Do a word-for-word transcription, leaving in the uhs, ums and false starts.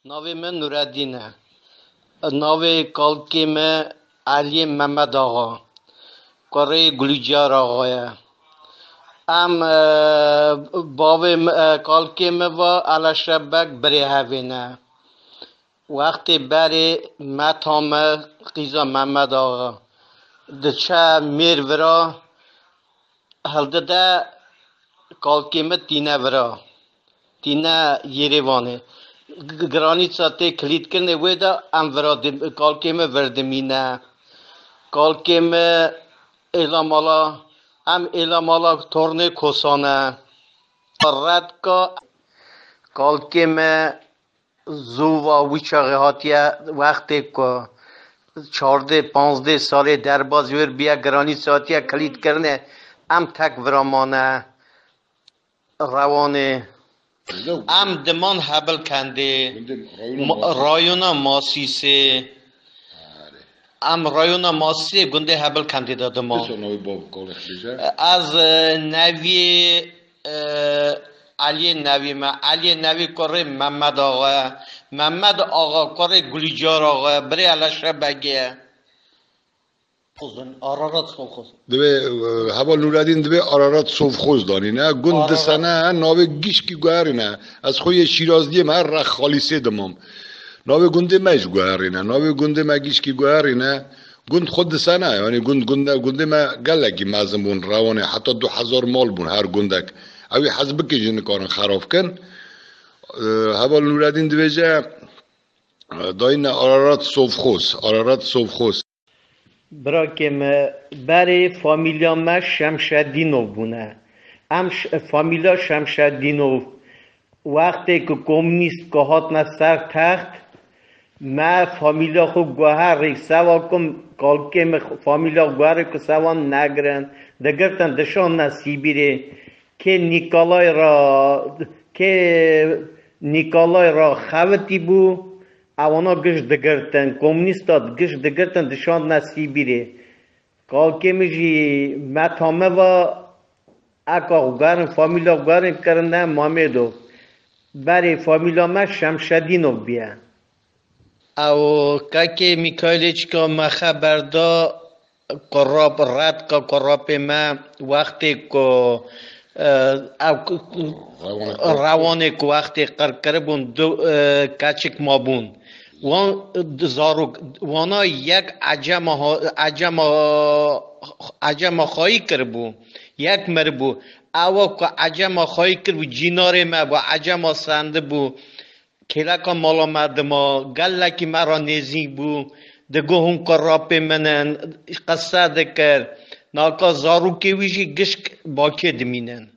Navê min Nureddîn e. Navê kalkê min Eliyê Memed Axa. Kurê Gulîcar Axa ye. Em, e, bavê mi, e, kalkê min va Eleşe Beg birê hevê ne. Wextê berê Meta me qîza Memed Axa diçe mêr vira, hildide kalkê min tîne vira. Tîne Yêrêvanê. G-, Giranîça tê kilîtkirinê wê de em vira dim-, kalkê min vir dimîne. Kalkê min êla mala, em êla mala tornê Kosan e. Redka kalkê min zû va wî çaxê hatiye, wextê ku çardeh panzdeh salê derbaz wêr biye, Giranîça hatiye kilîtkirinê, em tek vira mane. Rewanê. Em diman Hebil Kendê. Gundê rayona Ma-, Masî. Rayona Masîsê. Erê. Em rayona Masîsê gundê Hebil Kendê de diman. Kisa navê bav kalê xwe bêje? Ez, e, Neviyê, e, Eliyê Nevî me. Eliyê Nevî kurê Memed Axa ye. Memed Axa kurê Gulîcar Axa ye. Birê Eleşe Begê ye. Pozun, Ararat Sovxoz. Divê, e, heval Nûredîn divê Ararat Sovxoz danîne. Gund Ararat. Disene navê gişkî guherîne. Ez xwe yê Şîrazdiyê me, her rex Xalîsê dimam. Navê gundê me jî guherîne. Navê gundê me gişkî guherîne. Gund xwe disene. Yanî gund, gund, gundê me gelekî mezin bûn. Rewanê heta du hezar mal bûn her gundek. Ew ê hez bike jî nikarin xerab kin. E, heval Nûredîn divêje, e, dayine Ararat Sovxoz. Ararat Sovxoz. Birakê me, berê famîlya me Şemşedînov bûne. Em ş-, famîlya Şemşedînov, wextê ku komûnîst ku hatine ser text, me famîlya xwe guherî, sewa ku kalkê me famîlya guherî ku sewan negirin, digirtin dişandine Sîbîrê. Kê Nîkolay ra, kê Nîkolay ra xevitî bû, ewana giş digirtin, komûnîsta giş digirtin, dişandine Sîbîrê. Kalkê min jî Meta me va, eka guherin, famîlya guherin kirine Mamêdov. Berê famîlya me Şemşedînov biye. Ew kekê Mîkaîlê çika me xeber da, kurap, redka kurapê me wextê ku, e, ew ku, ku, Rewanê ku rewanê ku wextê qir kiribûn, du, e, keçik mabûn. Wan, e, zarok, wana yek ecema ha-, ecema, ecema xwayî kiribû, yek miribû. Ewa ku ecema xwayî kiribû, cînarê me bû, ecema sendibû. Kêleka mala me dima, gelekî me re nêzîk bû, digot hûn kurapê min in, qise dikir. Naka zarokê wî jî gişk bakê dimînin.